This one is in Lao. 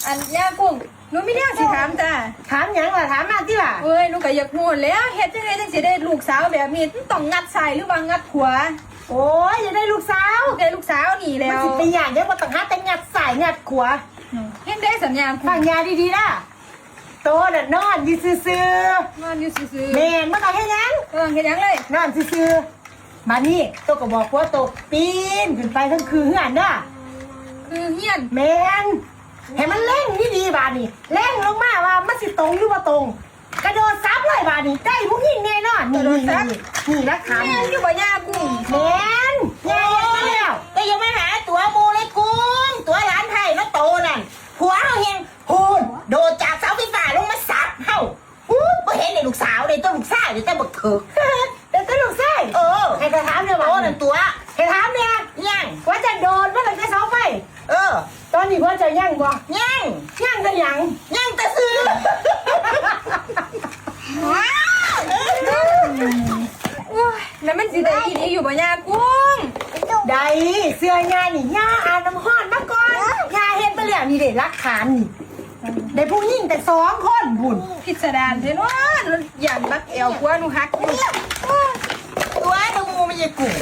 ອັນ ຍາກຸ້ງ ໜູມີແນວຊິຖາມຈ້າ. ຖາມຫຍັງລະ? ຖາມມາຕິລະ. ເອີຍ ໜູກະຢາກຮູ້ແຫຼ້ວ ເຮັດຈັ່ງໃດຈັ່ງຊິໄດ້ລູກສາວແບບນີ້ ມັນຕ້ອງງັດຊ້າຍ ຫຼືວ່າງັດຂວາ? ໂອ້ຍ ຢາກໄດ້ລູກສາວ ໄດ້ລູກສາວນີ້ແລ້ວ ມັນຊິໄປຍາກຫຍັງ ບໍ່ຕ້ອງຫາແຕ່ງັດຊ້າຍ ງັດຂວາ. ເຮັດໄດ້ສັນຍາກຸ້ງ ຟັງຍາດີໆ ລະ. ໂຕນະນອນຢູ່ຊື່ໆ ນອນຢູ່ຊື່ໆ. ແມ່ນ ບໍ່ຕ້ອງເຮັດຫຍັງ ບໍ່ຕ້ອງເຮັດຫຍັງເລີຍ ນອນຊື່ໆ. ບາດນີ້ໂຕກໍບອກຜົວໂຕປີນຂຶ້ນໄປເທິງຄືເຮືອນເດີ. ຄືເຮືອນ? ແມ່ນ ໃຫ້ມັນເລັງດີໆ ບາດນີ້ ເລັງລົງມາວ່າມັນຊິຕົງຫຼືບໍ່ຕົງ ກະໂດດສັບເລີຍ. ບາດນີ້ໄດ້ຜູ້ຍິງແນ່ນອນ. ນີ້ ກະໂດດສັບ ນີ້ ນີ້ຫຼັກຖານ. ແມ່ນຢູ່ບໍ່ຍາກຸ້ງ? ແມ່ນ ຍາເຮັດມາແລ້ວ. ໂອ້ຍ ກໍຢ່າມາຫາຕົວະໝູ່ເລີຍກຸ້ງ ຕົວະຫຼານໄພ້ເນາະໂຕນັ້ນ. ຜົວເຮົາແຮ່ງ ພຸ້ນ ໂດດຈາກເສົາໄຟຟ້າລົງມາສັບເຮົາ. ອູ້ ບໍ່ເຫັນໄດ້ລູກສາວເດ້ ແຕ່ລູກຊາຍເດ້ ແຕ່ບັກເຖິກ. ເປັນແຕ່ລູກຊາຍ? ເອີ ໃຫ້ຂ້ອຍຖາມແດ່ ໂຕນັ້ນຕົວະ ໃຫ້ຖາມແດ່. ຍັງ ຜົວເຈົ້າໂດດມາຕັ້ງແຕ່ເສົາໄຟ? ເອີ ຕອນນີ້ຜົວເຈົ້າຍັງບໍ່? ຍັງ ຍັງແຕ່ຫຍັງ? ຍັງແຕ່ຊື່. ໂອ້ຍ ແລ້ວມັນຊິໄດ້ອີ່ຫຼີຢູ່ບໍ່ຍາກຸ້ງ? ໄດ້ ເຊື່ອຍານີ້ ຍາອາບນ້ຳຮ້ອນມາກ່ອນ ຍາເຮັດມາແລ້ວ. ນີ້ເດ້ຫຼັກຖານນີ້ ໄດ້ຜູ້ຍິງຕັ້ງສອງຄົນພຸ້ນ. ພິດສະດານແທ້ເນາະ ຢ້ານບັກແອວຜົວໜູຫັກຢູ່. ຕົວະແຕ່ໝູ່ ແມ່ນຍາຍກຸ້ງ